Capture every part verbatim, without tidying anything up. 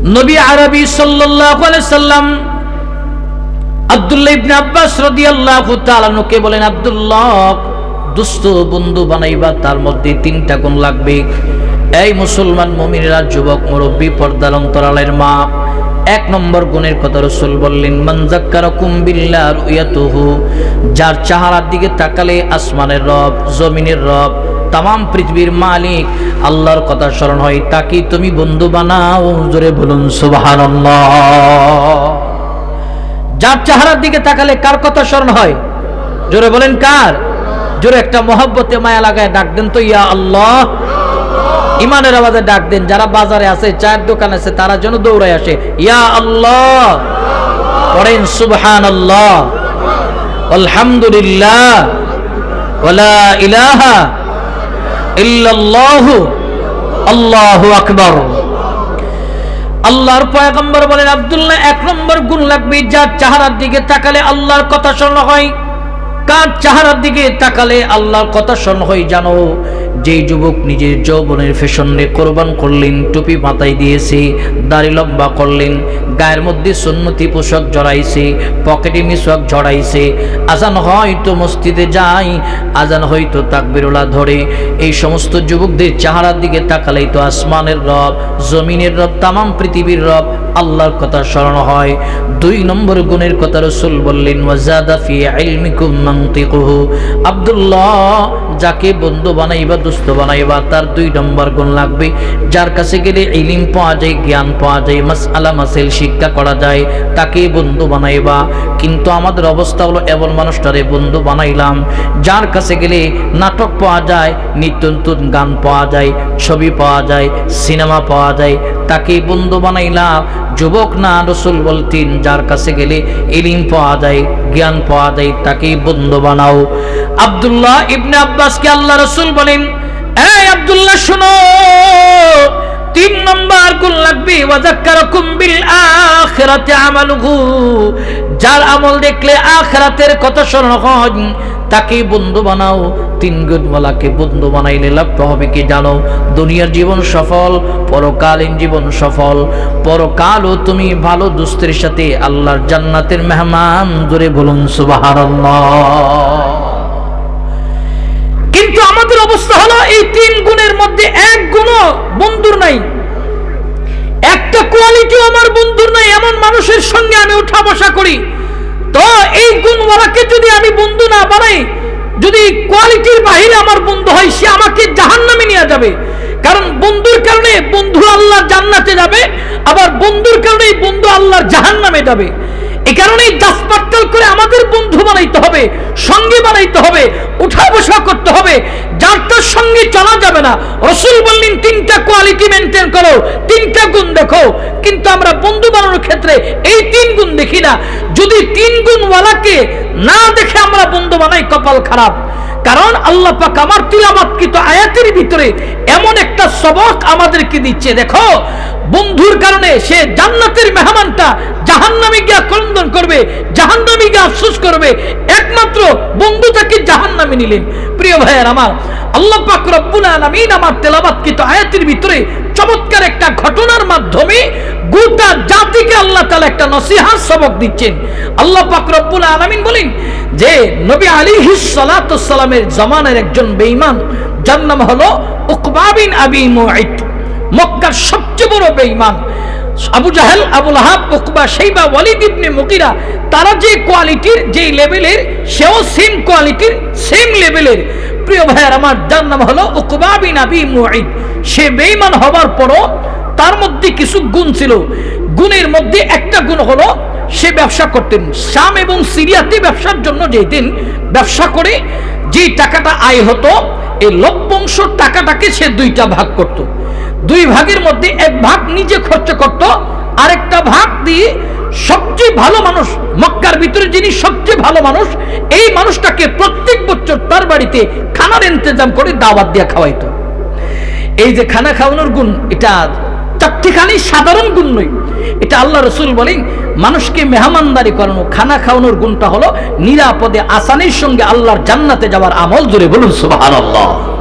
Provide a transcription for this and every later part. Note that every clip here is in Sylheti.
নবী আরবি সাল্লাল্লাহু আলাইহি সাল্লাম আব্দুল্লাহ ইবনে আব্বাস রাদিয়াল্লাহু তাআলা আনহুকে বলেন, "আব্দুল্লাহ, দোস্ত বন্ধু বানাইবা, তার মধ্যে তিনটা গুণ লাগবে।" এই মুসলমান মুমিনেরা, যুবক মুরব্বী, পর্দার অন্তরালের মা, এক নম্বর গুণের কথা রসুল বললেন, "মান যাক্কারাকুম বিল্লাহ রুয়াতুহু।" যার চেহারার দিকে তাকালে আসমানের রব, জমিনের রব, তামাম পৃথিবীর মালিক আল্লাহর কথা স্মরণ হয়, তাকে তুমি বন্ধু বানাও। জোরে বলুন সুবহানাল্লাহ। যার চেহারার দিকে তাকালে কার কথা স্মরণ হয়? জোরে বলেন, কার? জোরে একটা মহব্বতে মায়া লাগায় ডাক দেন তো, "ইয়া আল্লাহ।" ইমানের আওয়াজে ডাক দেন। যারা বাজারে আছে, চায়ের দোকান আছে, তারা যেন দৌড়ায় আসে, "ইয়া আল্লাহ।" পড়েন, "সুবহানাল্লাহ, আলহামদুলিল্লাহ, ওয়ালা ইলাহা ইল্লাল্লাহু, আল্লাহু আকবার।" আল্লাহর পয়গম্বর বলেন, "আব্দুল্লাহ, এক নম্বর গুণ লাগবে, যার চেহারার দিকে তাকালে আল্লাহর কথা স্মরণ হয়।" কার চেহারার দিকে তাকালে আল্লাহর কথা স্মরণ হয় জানো? যেই যুবক নিজের যৌবনের ফ্যাশনরে কোরবান করলেন, টুপি মাথায় দিয়েছে, দাড়ি লম্বা করলেন, গায়ের মধ্যে সুন্নতি পোশাক জড়াইছে, পকেটে মিসওয়াক জড়াইছে, আজান হয়তো মসজিদে যায়, আজান হয়তো তাকবিরুল্লাহ ধরে, এই সমস্ত যুবকদের চেহারার দিকে তাকালেই তো আসমানের রব, জমিনের রব, তামাম পৃথিবীর রব আল্লাহর কথা স্মরণ হয়। দুই নম্বর গুণের কথা রসুল বললেন, "ওয়াজাদা ফি ইলমিকুম মানতিকুহু।" আব্দুল্লাহ, যাকে বন্ধু বানাইবা, দোস্ত বানাইবা, তার দুই নম্বর গুণ লাগবে। যার কাছে গেলে ইলিম পাওয়া যায়, জ্ঞান পাওয়া যায়, মাসআলা মাসাইল শিক্ষা করা যায়, তাকে বন্ধু বানাইবা। কিন্তু আমাদের অবস্থা হলো, এমন মানুষটারে বন্ধু বানাইলাম, যার কাছে গেলে নাটক পাওয়া যায়, নিত্য নতুন গান পাওয়া যায়, ছবি পাওয়া যায়, সিনেমা পাওয়া যায়, তাকে বন্ধু বানাইলাম। যুবক না, রসুল বলতেন, যার কাছে গেলে ইলিম পাওয়া যায়, জ্ঞান পাওয়া যায়, তাকেই বন্ধু বানাও। আব্দুল্লাহ ইবনে আব্বাসকে আল্লাহ রসুল বলেন, "এই আব্দুল্লাহ, শোনো, তিন নম্বর গুণ লাগবে, ওয়াজাক্কারাকুম বিল আখিরাতি আমালুহু।" যার আমল দেখলে আখিরাতের কথা স্মরণ হয়, তাকে বন্ধু বানাও। তিন গুণওয়ালাকে বন্ধু বানাইলে লাভটা হবে কি জানো? দুনিয়ার জীবন সফল, পরকালীন জীবন সফল। পরকালও তুমি ভালো দোস্তের সাথে আল্লাহর জান্নাতের মেহমান। জোরে বলুন সুবহানাল্লাহ। কিন্তু আমাদের অবস্থা হলো, এই তিন গুণের মধ্যে এক গুণও বন্ধুর নাই, একটা কোয়ালিটিও আমার বন্ধুর নাই। এমন মানুষের সঙ্গে আমি উঠা বসা করি, তো এই গুণওয়ালাকে যদি আমি বন্ধু না বানাই, যদি কোয়ালিটির বাইরে আমার বন্ধু হয়, সে আমাকে জাহান্নামে নিয়ে যাবে। কারণ বন্ধুর কারণে বন্ধু আল্লাহর জান্নাতে যাবে, আবার বন্ধুর কারণে এই বন্ধু আল্লাহর জাহান্নামে যাবে। এই কারণেই দাস পাট্টাল করে আমাদের বন্ধু বানাইতে হবে, সঙ্গী বানাইতে হবে, উঠা বসা করতে হবে, যার তার সঙ্গে চলা যাবে না। রসুল বললেন, "তিনটা কোয়ালিটি মেনটেন করো, তিনটা গুণ দেখো।" কিন্তু আমরা বন্ধু বানানোর ক্ষেত্রে এই তিন গুণ দেখি না। যদি তিন গুণওয়ালাকে না দেখে আমরা বন্ধু বানাই, কপাল খারাপ। কারণ আল্লাহ পাক আমার তিলাওয়াতকৃত আয়াতের ভিতরে এমন একটা সবক আমাদেরকে দিচ্ছে। দেখো, বন্ধুর কারণে সে জান্নাতের মেহমানটা জাহান্নামে গিয়া ক্রন্দন করবে, জাহান্নামে গিয়া আফসোস করবে। একমাত্র বন্ধু তাকে জাহান্নামে নিলেন। প্রিয় ভাইয়ের আমার, আল্লাহ পাক রব্বুল আলামিন আমার তেলাওয়াতকৃত আয়াতের ভিতরে চমৎকার একটা ঘটনার মাধ্যমে গোটা জাতিকে আল্লাহ তাআলা একটা নসিহত সবক দিচ্ছেন। আল্লাহ পাক রব্বুল আলামিন বলেন যে নবী আলাইহিস সালাতু ওয়াস সালামের জমানার একজন বেঈমান, যার নাম হলো উকবা বিন আবি মুআইত, মক্কার সবচেয়ে বড় বেঈমান। আবু জাহেল, আবু লাহাব, উকবা, শাইবা, ওয়ালিদ ইবনে মুগিরা, তারা যে কোয়ালিটির, যেই লেভেলের, সেও সেম কোয়ালিটির, সেম লেভেলের। প্রিয় ভাইয়ার আমার, যার নাম হলো উকবা বিন আবি মুআইত। সে বেঈমান হবার পরও তার মধ্যে কিছু গুণ ছিল। গুণের মধ্যে একটা গুণ হলো সে ব্যবসা করতেন, শাম এবং সিরিয়াতে ব্যবসার জন্য যেতেন। ব্যবসা করে যে টাকাটা আয় হতো, এই লভ্যাংশ টাকাটাকে সে দুইটা ভাগ করত। দুই ভাগের মধ্যে এক ভাগ নিজে খরচ করত, আরেকটা ভাগ দিয়ে সবচেয়ে ভালো মানুষ, মক্কার ভিতরে যিনি সবচেয়ে ভালো মানুষ, এই মানুষটাকে প্রত্যেক বছর তার বাড়িতে খানার ইন্তেজাম করে দাওয়াত দিয়ে খাওয়াইতো। এই যে খানা খাওয়ানোর গুণ, এটা চারটিখানি সাধারণ গুণ নয়। এটা আল্লাহ রসুল বলেন, মানুষকে মেহমানদারি করানো, খানা খাওয়ানোর গুণটা হলো নিরাপদে আসানির সঙ্গে আল্লাহর জান্নাতে যাওয়ার আমল। জোরে বলুন সুবহানাল্লাহ।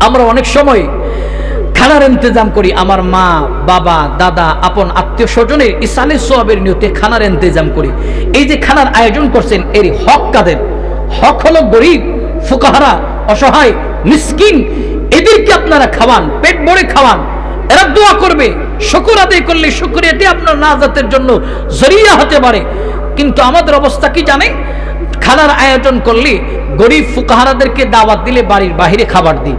আমরা অনেক সময় খানার ইন্তেজাম করি, আমার মা, বাবা, দাদা, আপন আত্মীয় স্বজনের ইসালে সওয়াবের নিয়তে খানার ইন্তেজাম করি। এই যে খানার আয়োজন করছেন, এর হক কাদের? হক হলো গরিব, ফুকাহারা, অসহায়, মিসকিন, এদেরকে আপনারা খাওয়ান, পেট ভরে খাওয়ান। এরা দোয়া করবে, শুকর আদায় করলে শুকরিয়াটি আপনার নাজাতের জন্য জরিয়া হতে পারে। কিন্তু আমাদের অবস্থা কি জানেন? খানার আয়োজন করলে গরিব ফুকাহারাদেরকে দাওয়াত দিলে বাড়ির বাইরে খাবার দিই,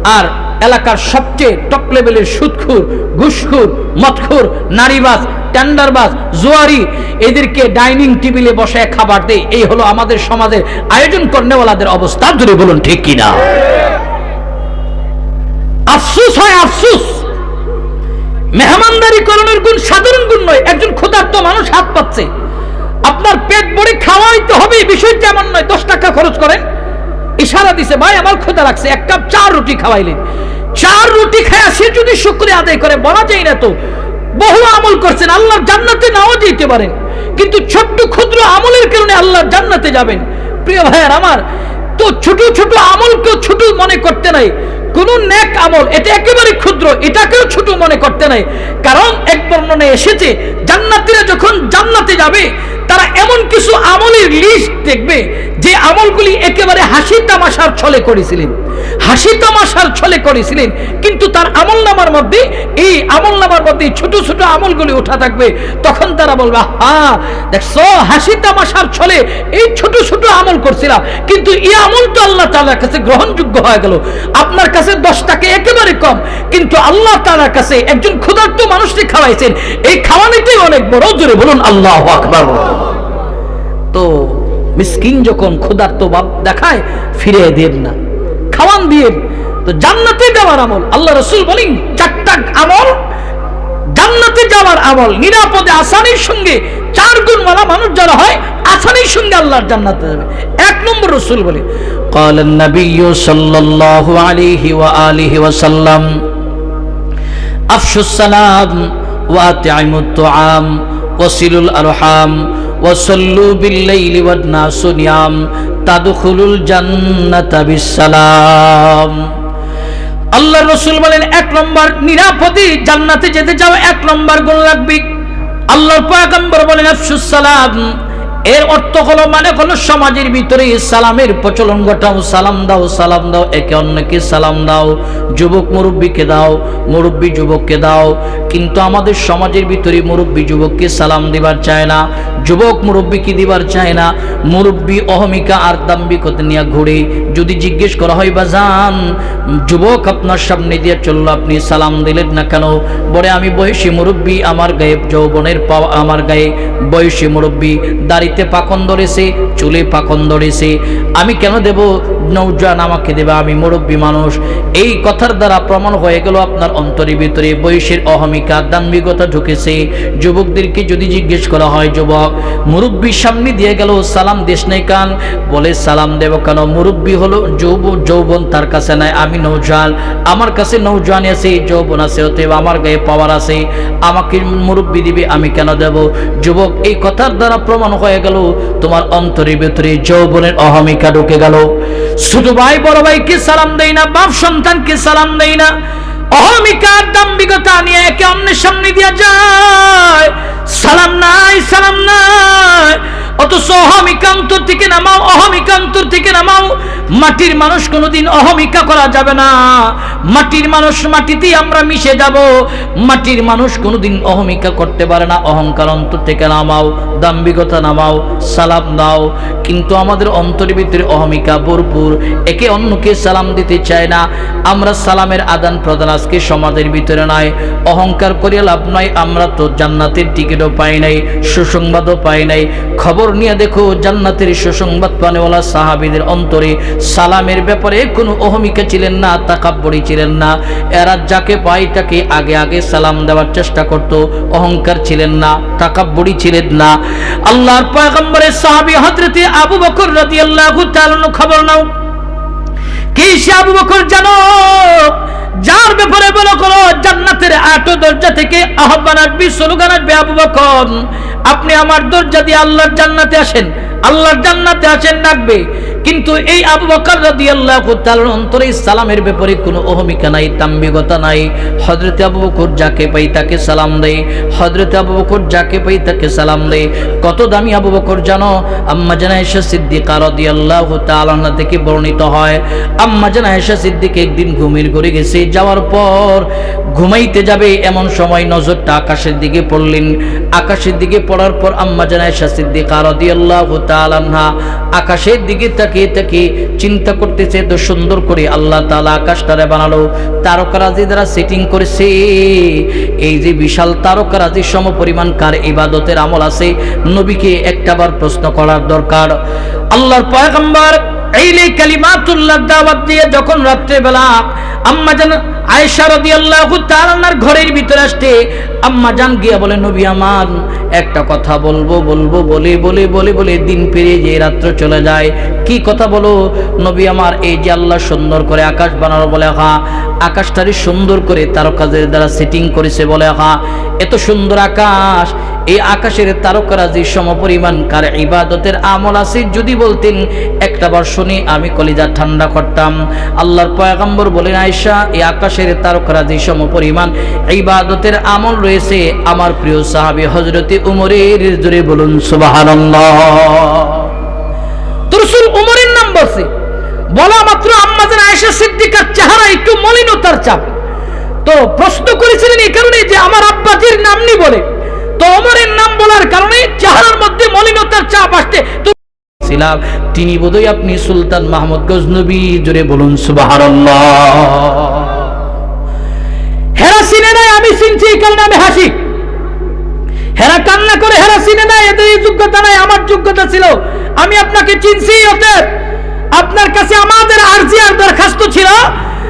আর এলাকার সবচেয়ে টপ লেভেলের সুদখোর, ঘুষখোর, মদখোর, নারীবাজ, টেন্ডারবাজ, জুয়ারি, এদেরকে ডাইনিং টেবিলে বসায় খাবার দেই। এই হলো আমাদের সমাজের আয়োজন করনেওয়ালাদের অবস্থা। জোরে বলুন, ঠিক কিনা? আফসোস হয়, আফসোস। মেহমানদারি করানোর গুণ সাধারণ গুণ নয়। একজন ক্ষুধার্ত মানুষ হাত পাতছে, আপনার পেট ভরে খাওয়াইতে হবে, এই বিষয়টা এমন নয়। দশ টাকা খরচ করেন, ইশারা দিছে, "ভাই, আমার ক্ষুধা লাগছে, এক কাপ চা রুটি খাওয়াইলেন।" চার রুটি খায় সে যদি শুকরিয়া আদায় করে, বলা যায় না তো, বহু আমল করছেন, আল্লাহর জান্নাতে নাও যেতে পারেন, কিন্তু ছোট্ট ক্ষুদ্র আমলের কারণে আল্লাহর জান্নাতে যাবেন। প্রিয় ভাইয়ার আমার, তো ছোট ছোট আমলকেও ছোট মনে করতে নাই। কোন নেক আমল, এটা একেবারে ক্ষুদ্র, এটাকেও ছোট মনে করতে নাই। কারণ এক বর্ণনায় এসেছে, জান্নাতীরা যখন জান্নাতে যাবে, তারা এমন কিছু আমলের লিস্ট দেখবে, যে আমলগুলি একেবারে হাসি তামাশার ছলে করেছিলেন, হাসি তামাশার ছলে করেছিলেন, কিন্তু তার আমল নামার মধ্যে, এই আমল নামার মধ্যে ছোট ছোট আমলগুলি উঠা থাকবে। তখন তারা বলবে, "হ্যাঁ, দেখছো, হাসি তামাশার ছলে এই ছোট ছোট আমল করছিলাম, কিন্তু এই আমল তো আল্লাহ তাআলার কাছে গ্রহণযোগ্য হয়ে গেল।" আপনার কাছে দশ টাকা একেবারে কম, কিন্তু আল্লাহ তাআলার কাছে একজন ক্ষুধার্ত মানুষকে খাওয়াইছেন, এই খাওয়ানিটাই অনেক বড়। জোরে বলুন, "আল্লাহু আকবার।" তো মিসকিন যখন ক্ষুধার্ত ভাব দেখায়, ফিরে দিয়েন না, খাওয়ান দিয়েন। তো জান্নাতে যাওয়ার আমল, আল্লাহ রসুল বলেন, চারটা আমল জান্নাতে যাওয়ার আমল, নিরাপদে আসানির সঙ্গে চার গুণওয়ালা মানুষ যারা হয়, আসানির সঙ্গে আল্লাহর জান্নাতে যাবে। এক নম্বর রসুল বলে, قال النبي صلى الله عليه وآله وسلم، أفشوا السلام وأطعموا الطعام وصلوا الأرحام وصلوا بالليل والناس نيام تدخلوا الجنة بالسلام। আল্লাহর রসুল বলেন, এক নম্বর, নিরাপদে জান্নাতে যেতে চাও, এক নম্বর গুণ লাগবে। আল্লাহর পয়গম্বর বলেন, "আফশুস সালাম।" এর অর্থ হলো, মানে হলো, সমাজের ভিতরে সালামের প্রচলন ঘটাও, সালাম দাও, সালাম দাও, একে অন্যকে সালাম দাও, যুবক মুরব্বীকে দাও, মুরব্বী যুবককে দাও। কিন্তু আমাদের সমাজের ভিতরে মুরব্বী যুবককে সালাম দিবার চায় না, যুবক মুরব্বীকে দিবার চায় না। মুরব্বী অহমিকা আর দাম্ভিকতা নিয়ে ঘুরে। যদি জিজ্ঞেস করা হয়, "বাজান, যুবক আপনার সামনে দিয়ে চললো, আপনি সালাম দিলেন না কেন?" বলে, "আমি বয়সী মুরব্বী, আমার গায়ে যৌবনের পাওয়া, আমার গায়ে বয়সী মুরব্বী, দাড়িতে পাকন ধরেছে, চুলে পাকন ধরেছে, আমি কেন দেব? নৌজোয়ান আমাকে দেবে, আমি মুরব্বী মানুষ।" এই কথার দ্বারা প্রমাণ হয়ে গেল আপনার অন্তরের ভিতরে বয়সের অহমিকা, দাম্ভিকতা ঢুকেছে। যুবকদেরকে যদি জিজ্ঞেস করা হয়, "যুবক, মুরব্বীর সামনে দিয়ে গেল, সালাম দিস নাই কেন?" বলে, "সালাম দেব কেন? মুরব্বী হলো যৌব-, যৌবন তার কাছে নাই, আমি নৌজোয়ান, আমার কাছে নৌজোয়ানি আছে, যৌবন আছে, অতএব আমার গায়ে পাওয়ার আছে, আমাকে মুরব্বী দিবে, আমি কেন দেব?" যুবক, এই কথার দ্বারা প্রমাণ হয়ে গেল তোমার অন্তরের ভিতরে যৌবনের অহমিকা ঢুকে গেল। ছোট ভাই বড় ভাইকে সালাম দেয় না, বাপ সন্তানকে সালাম দেয় না, অহমিকার দাম্ভিকতা নিয়ে একে অন্যের সামনে দিয়া যায়, সালাম নাই, সালাম নাই। অথচ অহমিকা অন্তর থেকে নামাও, অহমিকা অন্তর থেকে নামাও। মাটির মানুষ কোনোদিন অহমিকা করা যাবে না। মাটির মানুষ মাটিতেই আমরা মিশে যাব। মাটির মানুষ কোনোদিন অহমিকা করতে পারে না। অহংকার অন্তর থেকে নামাও, দাম্ভিকতা নামাও, সালাম দাও। কিন্তু আমাদের অন্তরের ভিতরে অহমিকা ভরপুর, একে অন্যকে সালাম দিতে চায় না। আমরা সালামের আদান প্রদান আজকে সমাজের ভিতরে নাই। অহংকার করিয়া লাভ নাই, আমরা তো জান্নাতের টিকিটও পাই নাই, সুসংবাদও পাই নাই। খবর নিয়ে দেখো, জান্নাতের সুসংবাদ পানেওয়ালা সাহাবীদের অন্তরে সালামের ব্যাপারে কোনো অহমিকা ছিলেন না, তাকাব্বুরি ছিলেন না। এরা যাকে পায় তাকে আগে আগে সালাম দেওয়ার চেষ্টা করত, অহংকার ছিলেন না, তাকাব্বুরি ছিলেন না। আল্লাহর পয়গম্বরের সাহাবী হযরতে আবু বকর রাদিয়াল্লাহু তাআলা আনহু, খবর নাও। কি সে আবু বকর জানো? যার ব্যাপারে মনে করো জান্নাতের আট দরজা থেকে আহ্বান আসবে, স্লোগান আসবে, "আবু বকর, আপনি আমার দরজা দিয়ে আল্লাহর জান্নাতে আসেন, আল্লাহর জান্নাতে আসেন", ডাকবে। কিন্তু এই আবু বকর রাদিয়াল্লাহু তাআলার অন্তরে সালামের ব্যাপারে কোনো অহমিকা নাই, দাম্ভিকতা নাই। হযরতে আবু বকর যাকে পাই তাকে সালাম দেয়, হযরতে আবু বকর যাকে পাই তাকে সালাম দেয়। কত দামি আবু বকর জানো? আম্মা জান আয়েশা সিদ্দিকা রাদিয়াল্লাহু তাআলা আনহা থেকে বর্ণিত হয়, আম্মা জান আয়েশা সিদ্দিকা একদিন ঘুমের ঘরে গেছে, যাওয়ার পর ঘুমাইতে যাবে, এমন সময় নজরটা আকাশের দিকে পড়লেন। আকাশের দিকে পড়ার পর আম্মা জান আয়েশা সিদ্দিকা রাদিয়াল্লাহু তাআলা আনহা আকাশের দিকে তাকিয়ে তাকিয়ে চিন্তা করতেছে, এত সুন্দর করে আল্লাহ তাআলা আকাশটারে বানালো, তারকারাজি দ্বারা সেটিং করেছে, এই যে বিশাল তারকারাজি সমপরিমাণ কার ইবাদতের আমল আছে? নবীকে একটাবার প্রশ্ন করার দরকার। আল্লাহর পয়গম্বর এই কালিমাতুল্লাহ দাওয়াত দিয়ে যখন রাত্রেবেলা আম্মা জান আয়েশা রাদিয়াল্লাহু তাআলা আনহার ঘরের ভিতরে আসতে, আম্মা জান গিয়া বলে, "নবী আমার, একটা কথা বলবো, বলবো, বলে, বলে, বলে, বলে দিন পেরিয়ে যে রাত্র চলে যায়। কি কথা বলো?" "নবী আমার, এই যে আল্লাহ সুন্দর করে আকাশ বানালো বলে হা, আকাশটারে সুন্দর করে তারকাদের দ্বারা সেটিং করেছে বলে হা, এত সুন্দর আকাশ, এই আকাশের তারকারাজি সমপরিমাণ কার ইবাদতের আমল আছে? যদি বলতেন, একটাবার শুনি, আমি কলিজা ঠান্ডা করতাম।" আল্লাহর পয়গম্বর বলেন, "আয়েশা, এই আকাশের তারকারাজি সমপরিমাণ ইবাদতের আমল রয়েছে আমার প্রিয় সাহাবী হযরতে উমরের।" জোরে বলুন সুবহানাল্লাহ। তো রাসূল উমরের নাম বলছে, বলা মাত্র আম্মা জান আয়েশা সিদ্দিকার চেহারা একটু মলিনতার ছাপ। তো প্রশ্ন করেছিলেন এই কারণে যে আমার আব্বাজির নাম নি বলে, তো ওমরের নাম বলার কারণে চেহারার মধ্যে মলিনতার ছাপ আসতে তো ছিলাম। তিনি বোধহয় আপনি সুলতান মাহমুদ গজনবী, জোরে বলুন সুবহানাল্লাহ। হেরা চিনে নাই, আমি চিনছি, এই কারণে আমি হাসি। হেরা কান্না করে, হেরা চিনে নাই, এদের এই যোগ্যতা নাই, আমার যোগ্যতা ছিল, আমি আপনাকে চিনছি। অতএব আপনার কাছে আমাদের আরজি আর দরখাস্ত ছিল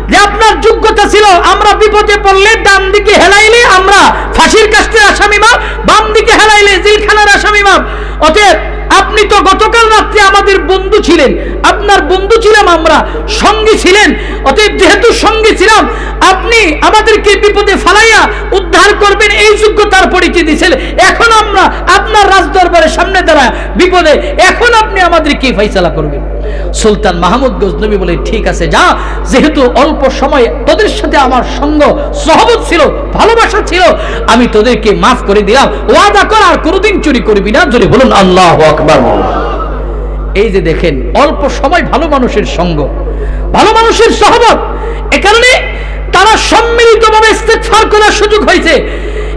যে আপনার যোগ্যতা ছিল, আমরা বিপদে পড়লে ডান দিকে হেলাইলে আমরা ফাঁসির কাষ্ঠের আসামি মাফ, বাম দিকে হেলাইলে জেলখানার আসামি মাফ। অতএব আপনি তো গতকাল রাত্রে আমাদের বন্ধু ছিলেন, আপনার বন্ধু ছিলাম আমরা, সঙ্গী ছিলেন। অতএব যেহেতু সঙ্গী ছিলাম, আপনি আমাদেরকে বিপদে ফালাইয়া উদ্ধার করবেন, এই যোগ্যতার পরিচয় দিয়েছিলেন। এখন আমরা আপনার রাজদরবারের সামনে দাঁড়ায় বিপদে, এখন আপনি আমাদের কি ফয়সালা করবেন? সুলতান মাহমুদ গজনবী বলে, "ঠিক আছে, যা, যেহেতু অল্প সময় তোদের সাথে আমার সঙ্গ সহবত ছিল, ভালোবাসা ছিল, আমি তোদেরকে মাফ করে দিলাম, ওয়াদা কর আর কোনোদিন চুরি করবি না।" জোরে বলুন আল্লাহু আকবার। এই যে দেখেন, অল্প সময় ভালো মানুষের সঙ্গ, ভালো মানুষের সহবত, এ কারণে তারা সম্মিলিতভাবে ইস্তেগফার করার সুযোগ হয়েছে।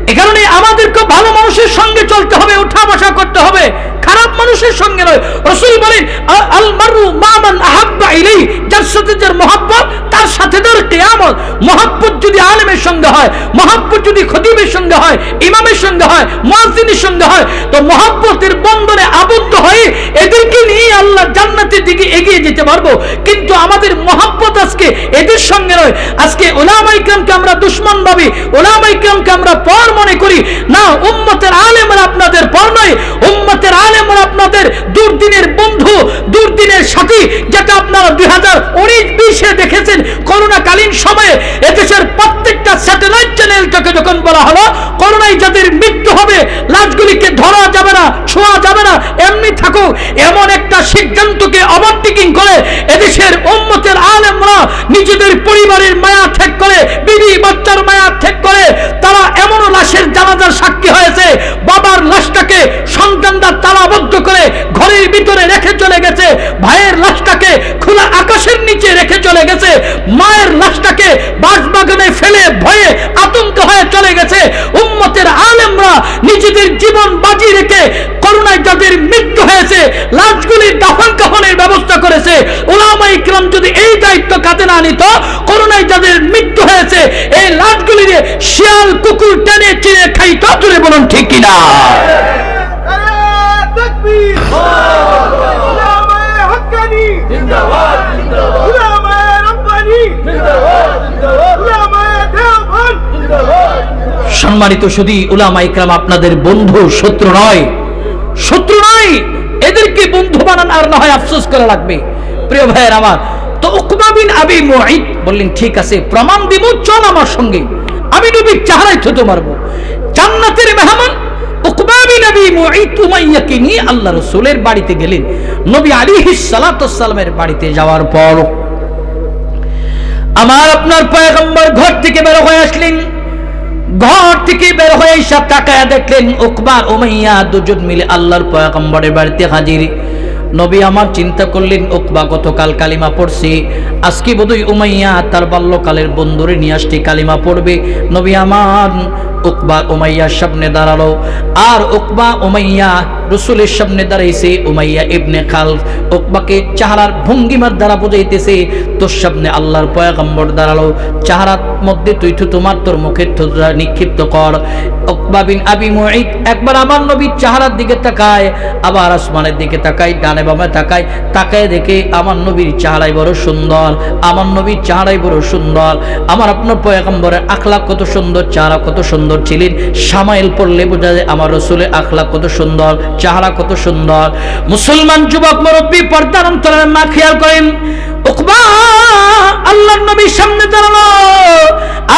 এ কারণে আমাদেরকে ভালো মানুষের সঙ্গে চলতে হবে, উঠা বসা করতে হবে, খারাপ মানুষের সঙ্গে নয়। রসুল বলেন, "আ-, আল মারু মা মান আহাব্বা ইলাই", যার সাথে যার মহব্বত, তার সাথে তার কিয়ামত। মহব্বত যদি আলেমের সঙ্গে হয়, মহব্বত যদি খতিবের সঙ্গে হয়, ইমামের সঙ্গে হয়, মুয়াজ্জিনের সঙ্গে হয়, তো মহব্বতের বন্ধনে আবদ্ধ হয়ে এদেরকে নিয়ে আল্লাহ জান্নাতের দিকে এগিয়ে যেতে পারবো। কিন্তু আমাদের মহব্বত আজকে এদের সঙ্গে নয়। আজকে ওলামায়ে কেরামকে আমরা দুশমন ভাবি, ওলামায়ে কেরামকে আমরা পর মনে করি। না, উম্মতের আলেমরা আপনাদের পর নয়, উম্মতের আলেমরা আপনাদের দুর্দিনের বন্ধু, দুর্দিনের সাথী, যেটা আপনারা দুই হাজার উনিশ বিশে দেখেছেন করোনাকালীন সময়ে এদেশের প্রত্যেকটা স্যাটেলাইট চ্যানেল থেকে যখন বলা হলো করোনায় যাদের মৃত্যু হবে, লাশগুলিকে ধরা যাবে না, ছোঁয়া যাবে না, এমনি থাকুক, এমন একটা সিদ্ধান্তকে ওভারটেকিং করে এদেশের উম্মতের আলেমরা নিজেদের পরিবারের মায়া ত্যাগ করে, বিবি বাচ্চার মায়া ত্যাগ করে তারা এমনও লাশের জানাজার সাক্ষী হয়েছে, বাবার লাশটাকে সন্তানরা তালাবদ্ধ করে ঘরের ভিতরে রেখে চলে গেছে, ভাইয়ের লাশটাকে খোলা আকাশের নিচে রেখে চলে গেছে, মায়ের লাশটাকে বাঁশবাগানে ফেলে ভয়ে আতঙ্ক হয়ে চলে গেছে। উম্মতের আলেমরা নিজেদের জীবন বাজি রেখে করোনায় যাদের মৃত্যু হয়েছে, লাশগুলির দাফন কাফনের ব্যবস্থা করেছে। ওলামায়ে কেরাম যদি এই দায়িত্ব কাঁধে না নিত, করোনায় যাদের মৃত্যু হয়েছে, এই লাশগুলিরে শিয়াল কুকুর টেনে ছিঁড়ে খাইত। জোরে বলুন, ঠিক কিনা? নারায়ে তাকবীর। উলামায়ে হক্কানি জিন্দাবাদ, জিন্দাবাদ। উলামায়ে রব্বানি জিন্দাবাদ, জিন্দাবাদ। উলামায়ে দেওবন্দ জিন্দাবাদ, জিন্দাবাদ। সম্মানিত সুধী, উলামায়ে কেরাম আপনাদের বন্ধু, শত্রু নয়, শত্রু নয়। এদেরকে বন্ধু বানান আর না হয় আফসোস করা লাগবে। প্রিয় ভাইয়ের আমার, তো উকবা বিন আবি মুআইত বললেন, "ঠিক আছে, প্রমাণ দিমু, চল আমার সঙ্গে, আমি নবীর চেহারায় থুতু মারবো।" জান্নাতের মেহমান উকবা বিন আবি মুঈত উমাইয়াকে নিয়ে আল্লাহ রসুলের বাড়িতে গেলেন। নবী আলাইহিস সালাতু ওয়াস সালামের বাড়িতে যাওয়ার পর আমার আপনার পয়গম্বর ঘর থেকে বের হয়ে আসলেন। ঘর থেকে বের হয়ে এসে তাকায়া দেখলেন উকবা আর উমাইয়া দুজন মিলে আল্লাহর পয়গম্বরের বাড়িতে হাজির। নবী আমার চিন্তা করলেন, উকবা গতকাল কালিমা পড়ছে, আজকে বোধহয় উমাইয়া তার বাল্যকালের বন্ধুরে নিয়ে আসছে, কালিমা পড়বে। নবী আমার উকবা উমাইয়ার সামনে দাঁড়ালো, আর উকবা উমাইয়া রসুলের সামনে দাঁড়াইছে। উমাইয়া ইবনে খালফ উকবাকে চেহারার ভঙ্গিমার দ্বারা বুঝাইতেছে, তোর সামনে আল্লাহর পয়গম্বর দাঁড়ালো, চেহারার মধ্যে তুই থুতু মার, তোর মুখের থুতুটা নিক্ষিপ্ত কর। উকবা বিন আবি মুঈত একবার আমার নবীর চেহারার দিকে তাকায়, আবার আসমানের দিকে তাকায়, ডানে বামে তাকায়, তাকায় দেখে আমার নবীর চেহারাই বড় সুন্দর, আমার নবীর চেহারাই বড় সুন্দর। আমার আপনার পয়গম্বরের আখলাক কত সুন্দর, চেহারা কত সুন্দর ছিলেন। সামাইল পড়লে বোঝা যায় আমার রসুলের আখলাক কত সুন্দর, চেহারা কত সুন্দর। মুসলমান যুবক মুরব্বী, পর্দার অন্তরের মা, খেয়াল করেন, উকবা আল্লাহর নবীর সামনে দাঁড়ালো,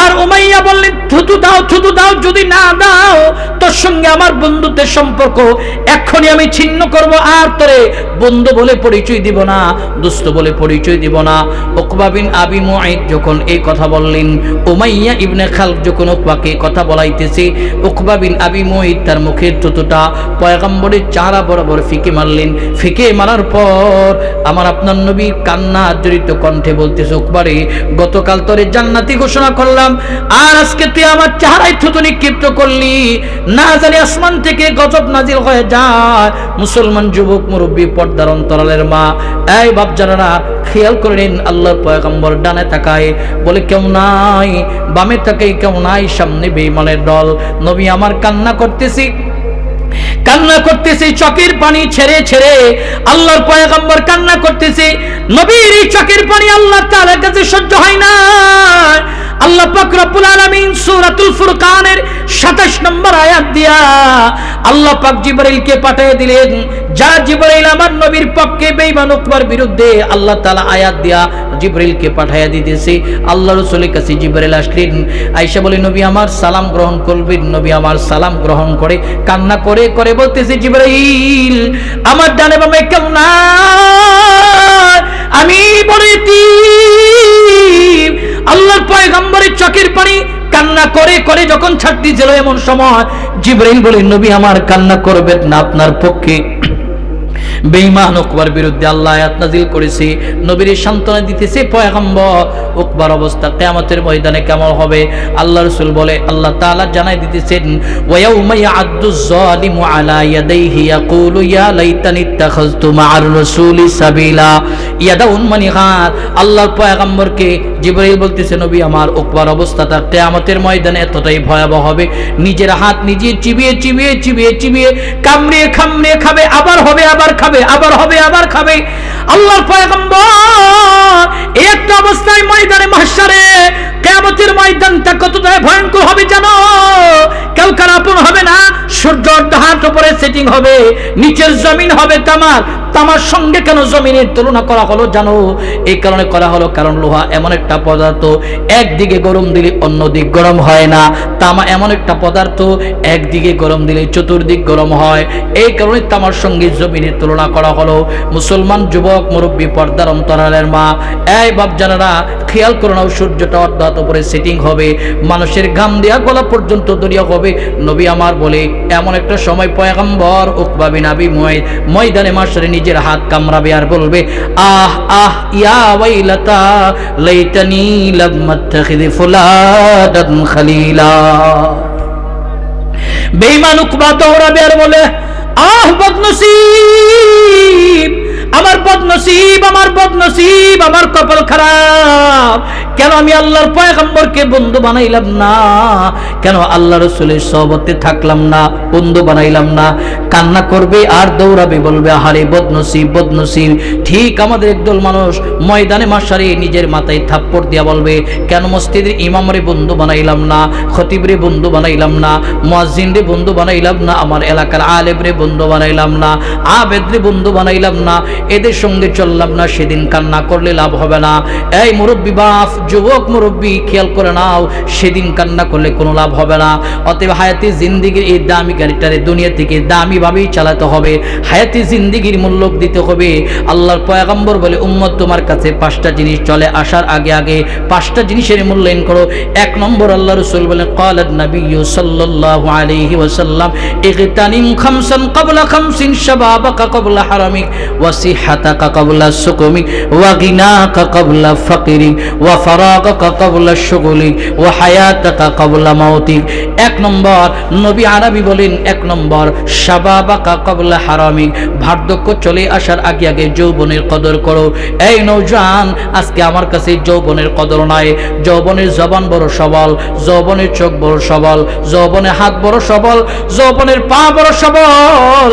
আর উমাইয়া বললেন, থুতু দাও, থুতু দাও, যদি না দাও, তোর সঙ্গে আমার বন্ধুত্বের সম্পর্ক এক্ষুনি আমি ছিন্ন করব, আর তোরে বন্ধু বলে পরিচয় দিব না, দোস্ত বলে পরিচয় দিব না। উকবা বিন আবি মুঈত যখন এই কথা বললেন, উমাইয়া ইবনে খালফ যখন উকবাকে কথা বলাইতেছে, উকবা বিন আবি মুঈত তার মুখের থুতুটা পয়গম্বরের চেহারা বরাবর ফিকে মারলেন। ফিকে মারার পর আমার আপনার নবী কান্না জড়িত কণ্ঠে বলতেছে, উকবারে, গতকাল তোরে জান্নাতি ঘোষণা করলাম, আর আজকে তুই আমার চেহারায় থুতু নিক্ষিপ্ত করলি। না জানি আসমান থেকে গজব নাজিল হয়ে যায়। মুসলমান যুবক মুরব্বী, পর্দার অন্তরালের মা, এই বাপ যারা, খেয়াল করে নিন, আল্লাহর পয়গম্বর ডানে তাকায়, বলে, কেউ নাই, বামে তাকায়, কেউ নাই, সামনে বেঈমানের দল। নবী আমার কান্না করতেছি, কান্না করতেছি, চোখের পানি ছেড়ে ছেড়ে আল্লাহর পয়গম্বর কান্না করতেছে। নবীর এই চোখের পানি আল্লাহ তাআলার কাছে সহ্য হয় না। আল্লাহ পাক রব্বুল আলামিন সূরাতুল ফুরকানের সাতাশ নম্বর আয়াত দিয়া আল্লাহ পাক জিবরাইলকে পাঠিয়ে দিলেন, যা জিবরাইল আমার নবীর পক্ষে বেঈমান উকবার বিরুদ্ধে আল্লাহ তাআলা আয়াত দিয়া জিবরাইলকে পাঠাইয়া দিতেছে। আল্লাহ রসুলের কাছে জিবরাইল আসলেন, আইসা বলে, নবী আমার সালাম গ্রহণ করবেন। নবী আমার সালাম গ্রহণ করে কান্না করে করে বলতেছে, জিবরাইল, আমার ডানে বামে কেউ না, আমি বড় এতিম। আল্লাহর পয়গম্বরের চোখের পানি কান্না করে করে যখন ছাড়তেছিল, এমন সময় জিবরাইল বলে, নবী আমার কান্না করবেন না, আপনার পক্ষে বেঈমান উকবার বিরুদ্ধে আল্লাহ আয়াত নাজিল করেছে, নবীর সান্ত্বনা দিতেছে পয়গম্বর। উকবার অবস্থা কিয়ামতের ময়দানে কেমন হবে? আল্লাহ রসুল বলে, আল্লাহ তাআলা জানাই দিতেছেন, ওয়া ইয়াউমা ইয়া'আদ্দুজ জালিমু আলা ইয়াদাইহি ইয়াকুলু ইয়া লাইতানি ইত্তাখাযতু মা'আর রাসূলি সাবিলা। ইয়াদাউন মানি হাত। আল্লাহর পয়গম্বরকে জিবরাইল বলতেছে, নবী আমার, উকবার অবস্থাটা কিয়ামতের ময়দানে এতটাই ভয়াবহ হবে, নিজের হাত নিজে চিবিয়ে চিবিয়ে চিবিয়ে চিবিয়ে কামড়িয়ে কামড়িয়ে খাবে, আবার হবে, আবার খাবে, আবার হবে, আবার খাবে। আল্লাহর পয়গম্বর, এই একটা অবস্থায় ময়দানে মাহশারে, কিয়ামতের ময়দানটা কতটাই ভয়ঙ্কর হবে জানো? কেউ কার আপন হবে না, সূর্য অর্ধ হাত উপরে সেটিং হবে, নিচের জমিন হবে তামার। তামার সঙ্গে কেন জমিনের তুলনা করা হলো জানো? এই কারণে করা হলো, কারণ লোহা এমন একটা পদার্থ, একদিকে গরম দিলে অন্য দিক গরম হয় না। তামা এমন একটা পদার্থ, একদিকে গরম দিলে চতুর্দিক গরম হয়। এই কারণে তামার সঙ্গে জমিনের তুলনা করা হলো। মুসলমান যুবক মুরব্বী, পর্দার অন্তরালের মা, এই বাপ জানারা, খেয়াল করে নাও, সূর্যটা অর্ধ হাত উপরে সেটিং হবে, মানুষের ঘাম দেয়া গলা পর্যন্ত দরিয়া হবে। নবী আমার বলে, এমন একটা সময় পয়গম্বর উকবা বিন আবি মুআইত ময়দানে মাশরে নিজের হাত কামড়াবে আর বলবে, আহ আহ, ইয়া ওয়াইলাতা লাইতানি লাম আত্তাখিয ফুলানান খালিলা। বেঈমান উকবা দৌড়াবে আর বলে, আহ বদনসিব, আমার বদনসিব, আমার বদনসিব, আমার কপাল খারাপ। কেন আমি আল্লাহর পয়গম্বরকে বন্ধু বানাইলাম না? কেন আল্লাহ রসুলের সহবতে থাকলাম না, বন্ধু বানাইলাম না? কান্না করবে আর দৌড়াবে, বলবে, আহারে বদনসিব, বদনসিব। ঠিক আমাদের একদল মানুষ ময়দানে মাশরে নিজের মাথায় থাপ্পড় দিয়া বলবে, কেন মসজিদের ইমামরে বন্ধু বানাইলাম না, খতিবরে বন্ধু বানাইলাম না, মুয়াজ্জিনরে বন্ধু বানাইলাম না, আমার এলাকার আলেমরে বন্ধু বানাইলাম না, আবেদরে বন্ধু বানাইলাম না। এদের সঙ্গে চললাম না, সেদিন কান্না করলে লাভ হবে না। এই মুরব্বী বাপ, যুবক মুরব্বী, খেয়াল করে নাও, সেদিন কান্না করলে কোনো লাভ হবে না। অতএব হায়াতে জিন্দেগির এই দামি গাড়িটারে দুনিয়া থেকে দামি ভাবেই চালাতে হবে, হায়াতে জিন্দেগির মূল্য দিতে হবে। আল্লাহর পয়গম্বর বলে, উম্মত, তোমার কাছে পাঁচটা জিনিস চলে আসার আগে আগে, পাঁচটা জিনিসের মূল্যায়ন করো। এক নম্বর, আল্লাহ রসুল বলেন, قال النبي صلى الله عليه وسلم: اغتنم خمسا قبل خمس، شبابك قبل هرمك، وصحتك قبل سقمك، وغناك قبل فقرك، وفراغك قبل شغلك، وحياتك قبل موتك। এক নম্বর, নবী আরবি বলেন, এক নম্বর, شبابك قبل هرمك, বার্ধক্য চলে আসার আগে আগে যৌবনের কদর করো। এই নওজোয়ান, আজকে আমার কাছে যৌবনের কদর নাই। যৌবনের জবান বড় সবল, যৌবনের চোখ বড় সবল, যৌবনের হাত বড় সবল, যৌবনের পা বড় সবল।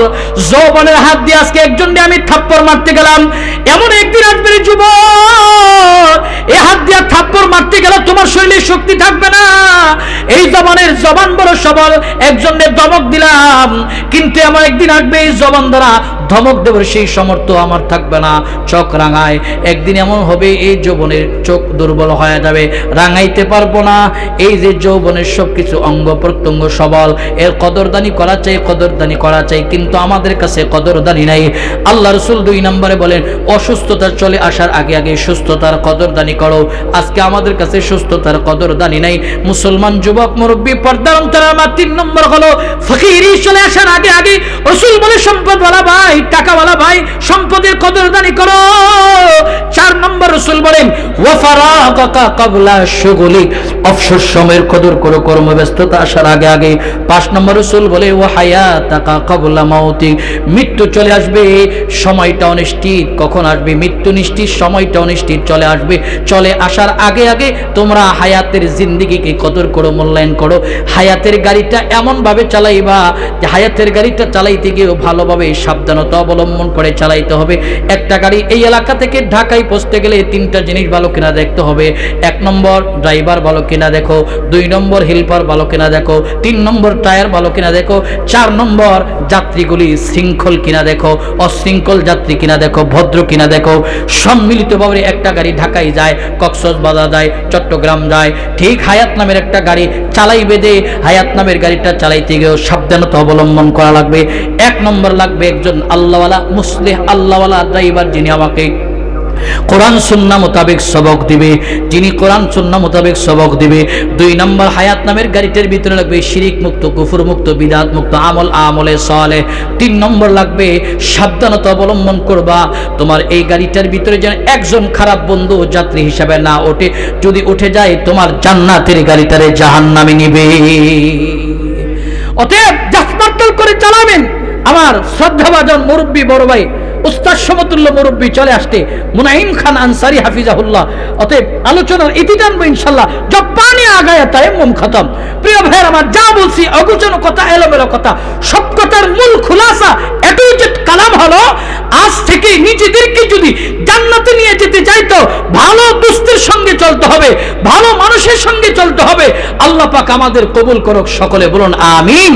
যৌবনের হাত দিয়ে আজকে একজনরে আমি থাপ্পড় মারতে গেলাম, এমন একদিন আসবে রে যুবক, এই হাত দিয়ে থাপ্পড় মারতে গেলে তোমার শরীরে শক্তি থাকবে না। এই জবানের জবান বড় সবল, একজনরে ধমক দিলাম, কিন্তু এমন একদিন আসবে এই জবান দ্বারা ধমক দেবার সেই সামর্থ্য আমার থাকবে না। চোখ রাঙায়, একদিন এমন হবে এই যৌবনের চোখ দুর্বল হয়ে যাবে, রাঙাইতে পারবো না। এই যে যৌবনের সবকিছু অঙ্গ প্রত্যঙ্গ সবল, এর কদরদানি করা চাই, কদরদানি করা চাই, কিন্তু আমাদের কাছে কদরদানি নাই। আল্লাহ রসুল দুই নম্বরে বলেন, অসুস্থতা চলে আসার আগে আগে সুস্থতার কদরদানি করো। আজকে আমাদের কাছে সুস্থতার কদরদানি নাই। মুসলমান যুবক মুরব্বী, পর্দার অন্তরার মা, তিন নম্বর হলো ফকিরি চলে আসার আগে আগে। রসুল বলে, সম্পদওয়ালা ভাই, টাকাওয়ালা ভাই, সম্পদের কদরদানি করো। চার নম্বর রসুল বলেন, وفراغك قبل شغلك, অবসর সময়ের কদর করো কর্মব্যস্ততা আসার আগে আগে। পাঁচ নম্বর রসুল বলে, وحياتك قبل موتك, মৃত্যু চলে আসবে, সময়টা অনিশ্চিত, কখন আসবে মৃত্যু নিশ্চিত, সময়টা অনিশ্চিত, চলে আসবে। চলে আসার আগে আগে তোমরা হায়াতের জিন্দেগিকে কদর করো, মূল্যায়ন করো। হায়াতের গাড়িটা এমনভাবে চালাইবা যে হায়াতের গাড়িটা চালাইতে গিয়েও ভালোভাবে সাবধানতা অবলম্বন করে চালাইতে হবে। একটা গাড়ি এই এলাকা থেকে ঢাকায় পৌঁছতে গেলে তিনটা জিনিস ভালো কিনা দেখতে হবে। এক নম্বর, ড্রাইভার ভালো কিনা দেখো। দুই নম্বর, হেল্পার ভালো কিনা দেখো। তিন নম্বর, টায়ার ভালো কিনা দেখো। চার নম্বর, যাত্রীগুলি শৃঙ্খল কিনা দেখো, অশৃঙ্খল যাত্রী কিনা দেখো, ভদ্র কিনা দেখো। সম্মিলিতভাবে একটা গাড়ি ঢাকায় যায়, কক্সবাজার যায়, চট্টগ্রাম যায়, ঠিক হায়াত নামের একটা গাড়ি চালাইবে যে, হায়াত নামের গাড়িটা চালাইতে গিয়েও সাবধানতা অবলম্বন করা লাগবে। এক নম্বর লাগবে একজন আল্লাহওয়ালা, মুসলিহ আল্লাহওয়ালা ড্রাইভার, যিনি আমাকে কোরআন সুন্নাহ মোতাবেক সবক দিবে, যিনি কোরআন সুন্নাহ মোতাবেক সবক দিবে। দুই নম্বর, হায়াত নামের গাড়িটার ভিতরে লাগবে শিরিক মুক্ত, কুফর মুক্ত, বিদআত মুক্ত আমল, আমলে সালেহ। তিন নম্বর লাগবে সাবধানতা অবলম্বন করবা, তোমার এই গাড়িটার ভিতরে যেন একজন খারাপ বন্ধু যাত্রী হিসাবে না ওঠে। যদি উঠে যায়, তোমার জান্নাতের গাড়িটারে জাহান্নামে নিবে। অতএব জাতমার্তাল করে চালাবেন। আমার শ্রদ্ধাভাজন মুরব্বী বড় ভাই, উস্তাদ সমতুল্য মুরব্বী চলে আসতে, মুনাইম খান আনসারী হাফিজাহুল্লাহ। অতএব আলোচনার ইতি টানবো ইনশাল্লাহ। জব পানি আগায়া তায়াম্মুম খতম। প্রিয় ভাইয়ের আমার, যা বলছি অগুছানো কথা, এলোমেলো কথা, সব কথার মূল খুলাসা, এ টু জেড কালাম হলো, আজ থেকে নিজেদেরকে যদি জান্নাতে নিয়ে যেতে চাই, তো ভালো দোস্তের সঙ্গে চলতে হবে, ভালো মানুষের সঙ্গে চলতে হবে। আল্লাহ পাক আমাদের কবুল করুক, সকলে বলুন আমিন।